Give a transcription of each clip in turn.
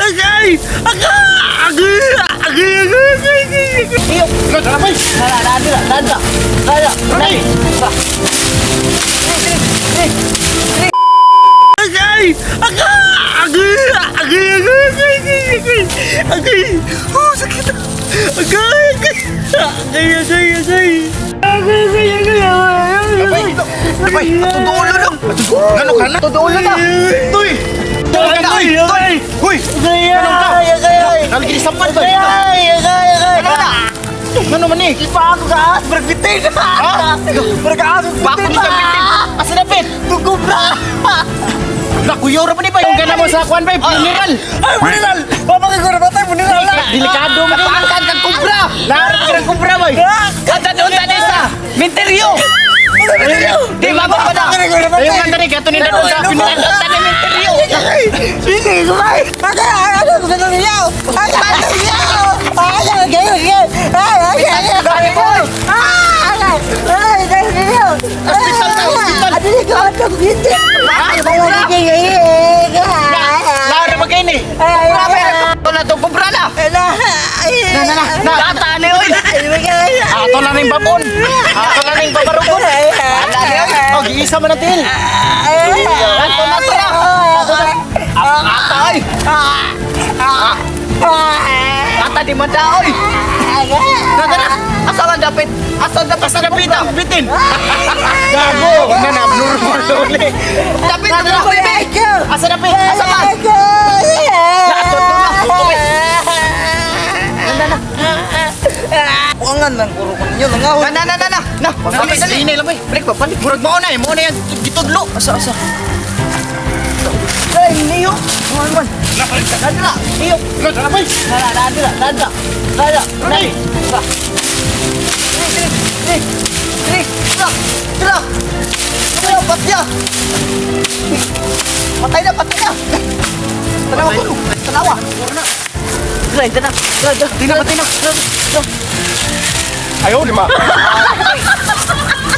Agay! Agay! Agay! Agay! Agay! Agay! Agay! Iyo. Labay! Nana, nana, nana. Nana. Ready? Agay! Agay! Agay! Agay! Agay! Agay! Agay! Agay! Oh, sakit! Agay! Agay! Agay! Agay! Agay! Agay! Agay! Agay! Labay! Labay! Ato dulo lang! Ngano ka na? Tudulo na. Tuy! Tuy! Tuy! Agay! Huy! Agay, agay, agay. Nalagi sa man ba? Agay, agay, agay. Ano na? Ngano man eh? Ipa ako ka as, berbitin. Ha? Berkaas, Bako ni sa bitin. Asa na pit? Tugubra. Nakuyaw ra pa ni ba? Yung gana mo sa kuan ba? Funeral. Ay, funeral. Papakay ko na patay, funeral na. Delikado mo. Napaangkan kang kubra! Lahat ka ng kubra boy. Kanta doon ta sa Minteryo! Di ba ba na? Ayaw man dali kato ni doon sa funeral. Doon ta ni Minteryo! Hospital ta, hospital. Lahat ra ba ni? Ito na itong kubra na! Na na na. Tata ni oy! Ato na ning babon. Ato na ning babarugon. Tata ni oy! Oh, giisa man natin. Ato na to na! Ata oy! Ata di man da oy! Na na na! Asa man dapit? Asa dapit? Asa na pita? Bitin. Gago. Na na abnormal uli. Dapit na na! Asa na pit? Asa man? Ato to na! Buangan lang puro ko ninyo nangahon. Na na na na na! Na! Dali, Dali! dali, labay. Break ba? Balik! Murag mao na eh, mao na yan gitudlo. Asa asa. Ay, niyo. Man man. Nandra, niyo. Labay. Nana, nandra, nandra. Nandra. Ready? Tara. Tri, tri, tri, tra, tra. Tra, patya. Patay na, patay na. Tanawa ko. Tanawa. Tara, tara, tara, tara. Tina ba tina? Ayaw lima.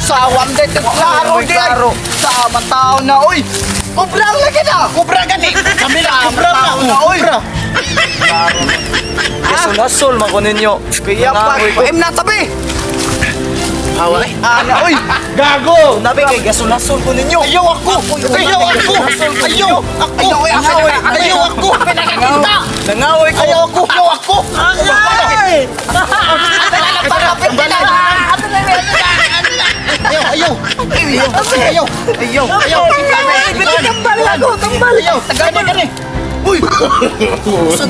Sawam din! Klaro Ay, di ay! klaro. Sama tao na oy! Kubra lang lagi na! Kubra gani. Kami lang kubra Tao na. na oy! Kubra. Gasol-gasol man ko ninyo. Kaya pa, Nangahoy ko. M na tabi! Hawa. Ana oy! Gago. Nabi kay gasol-gasol ko ninyo. Ayaw ako. Ayaw ako. Ayaw ako. Ayaw, ayaw, Ayaw ako. Pinakakita! Nangahoy ko. Ayaw ako. Ayaw ako. Ay! Ayaw, ayaw. Ayaw. Ayaw. Ayaw! Ayaw. Tambal ako, tambal. Ayaw. Gani gani. Uy!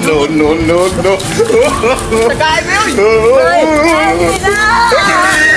No, no, no, no. Tagay mo oy! Ay!